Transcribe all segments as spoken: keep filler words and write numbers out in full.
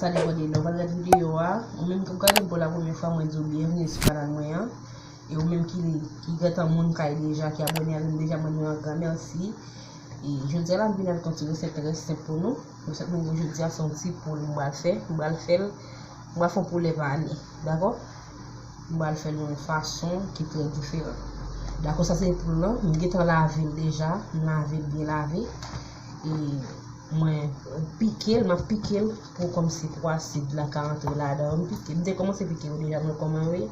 Sa depann de lè w pral gade videyo a. Ou menm ki ap gade m pou la premyè fwa, mwen di w byenveni sou kanal mwen an. E ou menm ki, ki gentan moun kay deja, ki abòne avè m deja, mwen di w yon gran mèsi. E jodi a la, m vin avèk yon ti resèt trè senp pou nou. Resèt mwen gen jodi a, se yon ti poul m pral fè. M pral fè l, m pral fè yon poulè pa ne, dakò? M pral fè l yon fason ki trè diferan. Dakò, sa se poul lan. M gentan lave l deja. M lave l byen lave. E mwen pike l, m ap pike l pou kòmsi pou asid la ka antre ladan. M pike, m te kòmanse pike yo deja, mwen kòman yo ye.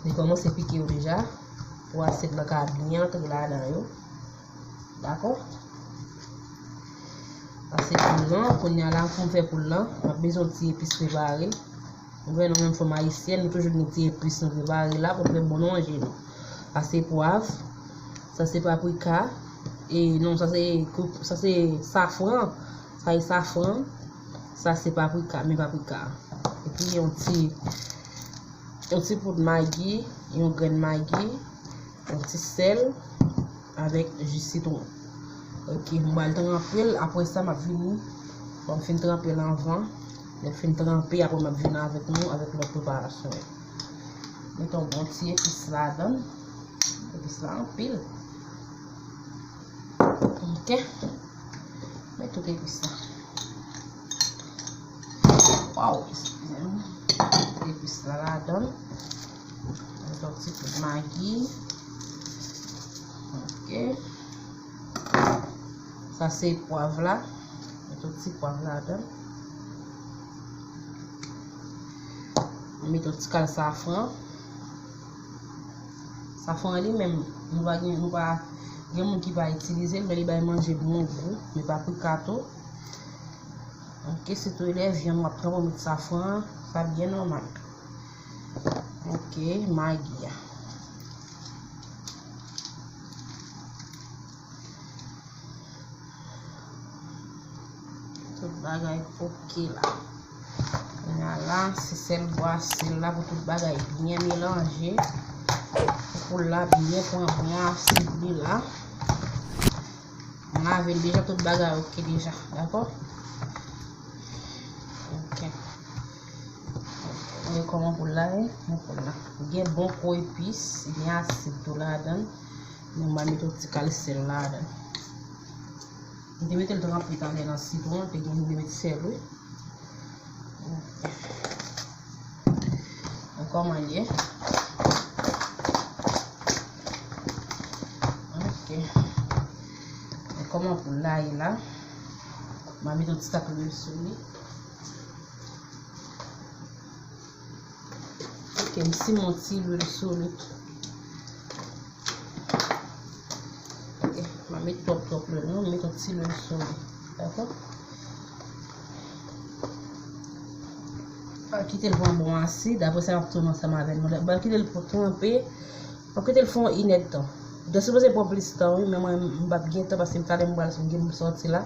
M te kòmanse pike yo deja pou asid la ka byen antre ladan yo. Dakò? Sa se poul lan. Kounye a la, pou m fè poul lan, m ap bezwen yon ti epis prepare. Ou wè, nou menm fanm ayisyèn, nou toujou gen ti epis nou prepare la pou fè bon nan manje nou. Sa se pwav, sa se paprika, e non, sa se, sa se safran, sa se safran, sa se paprika, men paprika. Epi yon ti, yon ti poud magi, yon grenn magi, yon ti sèl avèk ji sitwon. Ok, m pral tranpe l, apre sa m ap vini. Bon, m fin tranpe l anvan. Lè m fin tranpe, apre m ap vini avèk nou avèk lòt preparasyon yo. Mete yon bon ti epis ladan l. Epis la anpil. Ok. Met tout epis la. Waw, eskize m. Epis la ladan l. Met yon ti poud magi. Ok. Sa se pwav la. Met yon ti pwav ladan l. Met yon ti kal safran. Safran li menm, nou pa gen, nou pa, gen moun ki pa itilize l, men li bay manje bon gou, men paprika tou. Ok, sitou lè vyann w ap tranpe, w met safran, sa byen nòmal. Ok, magi a. Tout bagay ok la. Kounye a la, se sèl bwa sèl la pou tout bagay byen melanje. Pou poul la byen pran bon asid li la. M lave l deja, tout bagay ok deja, dakò? Ok. Gade kòman poul la ye, men poul la gen bon gwo epis, gen asid tou ladan l. Nou va mete yon ti kal sèl ladan l. M te mete l tranpe talè nan sitwon, te gen moun te mete sèl, wi. Ok. Mwen kòman l ye? Ok. Mwen kòman poul la ye la? Mwen mete yon ti tak lwil sou li. Ok, m simen yon ti lwil sou li. Ok, m pa met twòp twòp lwil non, m met yon ti lwil sou li. Dakò? Pa kite l pran bon asid, apre sa m ap tounen ansanm avè nou. M pa kite l pou tranpe, m ap kite l fè yon inèdtan. Li ta sipoze pran plis tan wi, men mwen m p ap gen tan paske m talè m pral gen pou m sòti la.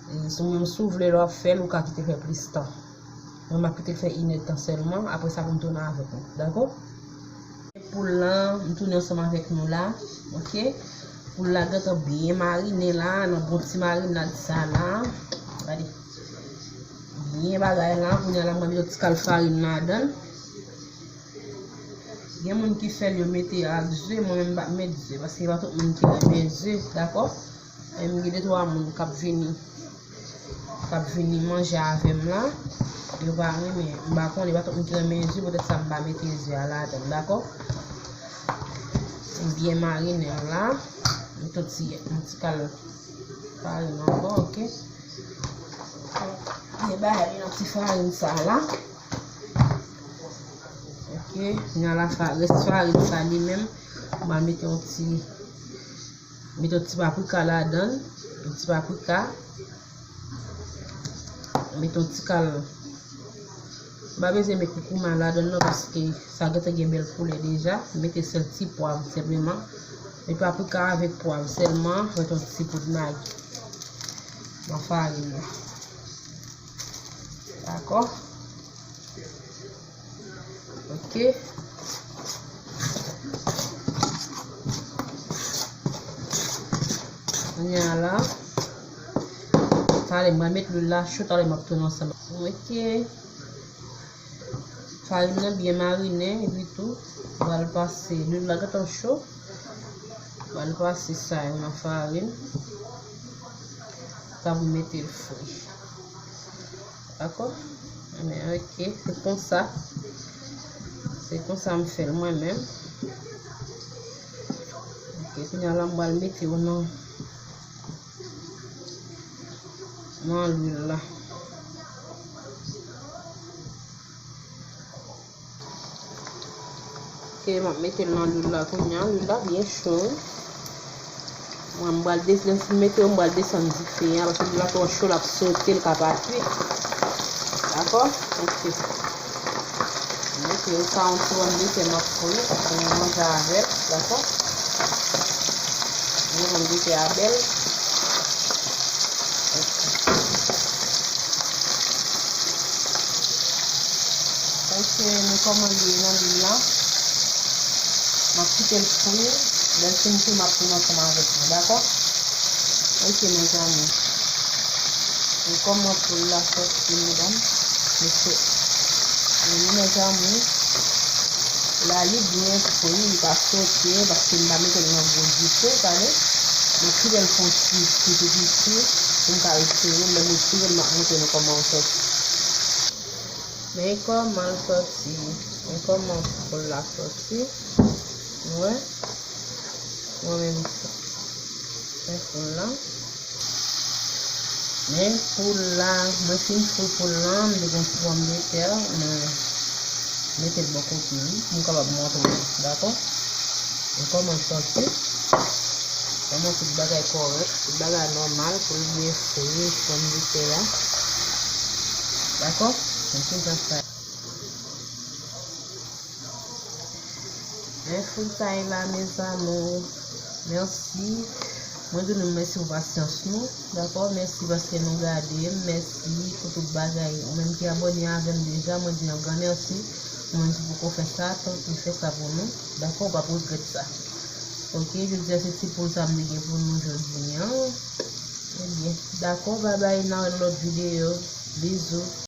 E si w menm si w vle lè w ap fè l, ou ka kite fè plis tan. Mwen m ap kite l fè inèdtan sèlman, apre sa pou m tounen avèk nou, dakò? Poul lan, m tounen ansanm avèk nou la, ok? Poul la gentan byen marinen la, nan bon ti marinad sa la. Gade. Byen bagay la, kounye a la mwen mete yon ti kal farin ladan l. Gen moun ki fè l yo mete ak ze, mwen menm m pa met ze, paske pa tout moun ki renmen ze, dakò? E m gen de twa moun k ap vini, k ap vini manje avè m la. Yo pa renmen, m pa konnen, pa tout moun ki renmen ze, poutèt sa m pa mete ze a ladan l, dakò? M byen marinen l la. M met yon ti, yon ti kal farin ankò, ok? Byen bay li nan ti farin sa la. Ok, nan la fa-, rès farin sa li menm, m a mete yon ti Met yon ti paprika ladan l, yon ti paprika. Met yon ti kal. M pa bezwen met koukouma ladan l non, paske sa gentan gen bèl koulè deja. Mete sèl ti pwav senpleman. Met paprika avèk pwav sèlman. Met yon ti poud magi nan farin nan. Dakò? Ok. Kounye a la, Talè m pral met lwil la cho, talè m ap tounen ansanm. Ok. Farin nan byen marinen, epi tou, m pral pase, lwil la gentan cho. M pral pase sa yo nan farin. Sa pou mete l fri. Dakò? Ebyen, ok, se konsa. Se konsa m fè l mwen menm. Ok, kounye a la, m pral mete yo nan, nan lwil la. Ok, m ap mete l nan lwil la kounye a. Lwil la byen cho, wi. Mwen, m pral des-, lè m fin mete yo, m pral desann dife a, paske lwil la twò cho, l ap sote, l ka pa kuit. Dakò? Ok. M mete yo, sa yon ti pòmdetè m ap fri, pou mwen manje avè l, dakò? Yon pòmdetè a bèl. Ok. Ok, men kòman li ye nan lwil la. M ap kite l fri. Lè l fin fri, m ap tounen ansanm avèk nou, dakò? Ok, mezanmi. Men kòman poul la sòti, medam, mesye. Men mezanmi, la li byen fri, li pa sote, paske m pa mete l nan gwo dife, tande. M ap kite l fè yon ti, ti, ti, ti, ti, pou m ka retire l. Lè m retire l, m ap montre nou kòman l sòti. Men kòman l sòti. Men kòman poul la sòti. Ou wè? Ou wè menm sa. Men poul la. Men poul la. Mwen fin fri poul la. M te gen ti pòmdetè. Mwen mete l bò kote m. Pou m kapab montre nou. Dakò? Men kòman l sòti. Kòman tout bagay kòrèk. Tout bagay nòmal. Pou l byen fri. Pòmdetè a. Dakò? Men se jan sa. Men fritay la, mes amours. Mèsi. Mwen di nou mèsi pou pasyans nou. Dakò? Mèsi paske nou gade m. Mèsi pou tout bagay. Ou menm ki abòne avè m deja, mwen di yon gran mèsi. Ou menm ki poko fè sa, tanpri fè sa pou nou. Dakò? Ou p ap regrèt sa. Ok, jodi a se ti poul sa m te gen pou nou jodi a. Ebyen, dakò, babay, n a wè nan lòt videyo. Bizou.